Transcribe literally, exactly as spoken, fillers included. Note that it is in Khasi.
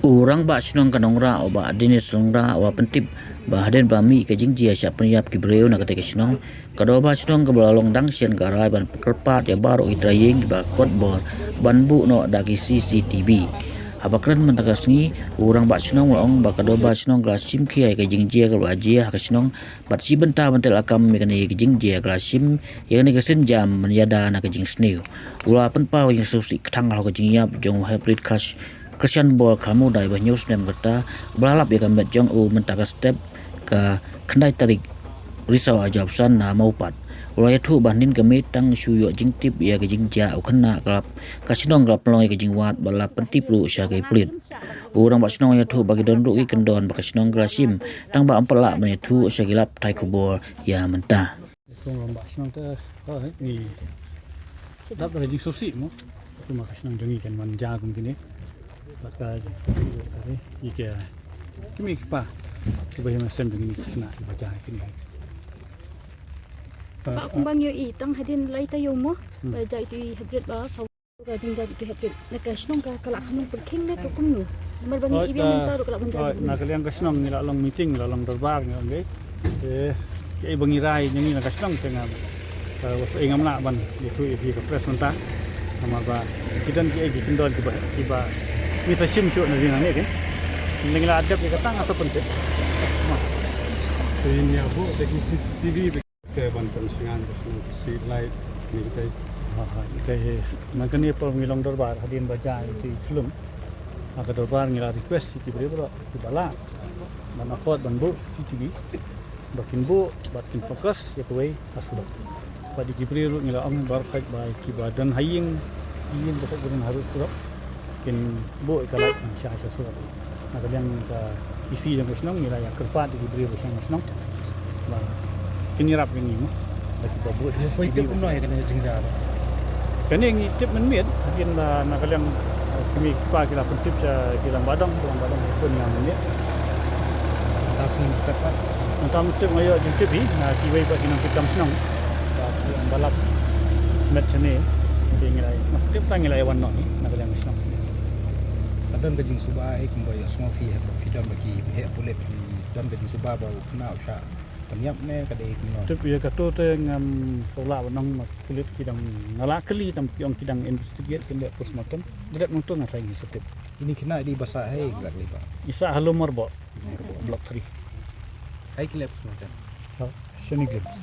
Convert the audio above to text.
U Rangbah Shnong ka Nongrah, u Bah Dennis Nongrah, u la pyntip ba hadien ba mih ka jingjia shah pynïap ki briew na katei ka shnong, ka Dorbar Shnong kaba la long dang shen ka rai ban kyrpad ïa baroh ki trai ïing kiba kot bor ban buh noh da ki C C T V. Haba kren mynta ka sngi, u Rangbah Shnong u la ong ba ka Dorbar Shnong ka la shim khia ïa ka jingjia kaba la jia ha ka shnong, bad shi bynta ban teh lakam ïa kane ka jingjia ka la shim ïa kane ka sienjam ban ïada na ka jingsniew. U la pynpaw ïa ka jingsngewsih kthang halor ka jingïap jong u Hybrid Crush Christian Bor Kharmudai ba hynñiew snem kata, ba la lap ïa ka met jong u mynta ka step ka khyndai tarik Risaw arhajar arphew san na Mawpat. U la ïathuh ba hadien ka miet tang shu ïoh jingtip ïa ka jingjia, u khynnah ka la, ka shnong ka la pynlong ïa ka jingwad bad la pyntip ruh sha ki pulit. U Rangbah Shnong u ïathuh ba ki don ruh ki kyndon ba ka shnong ka la shim, tang ba ym pat lah ban ïathuh sha ki lad pathai khubor ïa mynta. Kong Rangbah Shnong te, oh, ni. Dap da ka jingsngewsih mo. Kumba ka shnong jong ngi kan wan jia kum kine. Bad ka jingsngewsih ka ri, ïa ki kmie ki kpa kiba ïa mynsiem jong ngi ki khynnah kiba jia kine. Ba kumba ngi ïohi tang hadien lai taïew mo. Hmm. Ba jia ïa utu i Hybrid ba saw ka jingjia ïa utu i Hybrid. Na ka shnong ka, ka la kham long pyrkhing ne ka kumno? Namar ba ngi i biang mynta ruh ka la ban jia. Oi, na ka liang ka shnong ngi la long meeting, ngi la long dorbar, ngi ong, eh, eh, kiei ba ngi rai jong ngi na ka shnong te ngam, eh, wat ei ngam lah ban ïathuh ïa phi ha ka press mynta. Namar ba ki don kiei ki kyndon kiba, kiba ngi sa shim shuh na ri nangne, eh. Ngi la dep ïa kata nga sa pyntip. Te ïa buh da ki C C T V. Sa ban pynshngaiñ ka shnong, ka street light, kine kitai. Ha, ha, kitai hi. Na kane por ngi long dorbar, hadien ba jia ïa utu i khyllung ha ka dorbar, ngi la request ïa ki briew baroh kiba lah ban afford ban buh C C T V ba kin buh bad kin focus ïa kawei ka surok. Bad ïa ki briew ruh ngi la ong baroh khoit ba kiba don ha ïing, ïing baroh khoit ba don harud surok, kin buh ïa ka light ban shah sha surok. Na ka liang ka E C jong ka shnong ngi la ïa kyrpad ïa ki briew ba shong ha shnong ba kin ïarap ïa ngi mo. Ba kiba buh. Ïa poi tip kumno ïa kane ka jingjia? Kane ngi tip mynmiet, hadien ba na ka liang, eh, kmie ki kpa ki la pyntip sha ki Rangbah Dong, ki Rangbah Dong ki phone ïa nga mynmiet. Mynta sngewsih step pat. Mynta mynstep nga ïoh jingtip hi na kiwei pat ki nongtrei kam shnong. Ba ki ong ba lap met shane. Te ngi la, mynstep ta ngi la ïa wan noh hi na ka liang ka shnong. Ka don ka jingsuba ei kumba ïohsngew phi, heh, phi don ba ki heh pulit, phi don ka jingsuba ba u khynnah u shah pynïap ne ka dei kumno? Tip ïa kato te ngam sngewlah ban ong, ma pulit ki dang, nga la kylli tang ki ong ki dang investigate, kin leh postmortem. Dep nangto nga tharai ngi sa tip. Ini khynnah i dei ba sah hei exactly ba? I sah ha Lum Marbok. Lum Marbok. Block three. Hei kin leh postmortem? Ha, shane glimpse.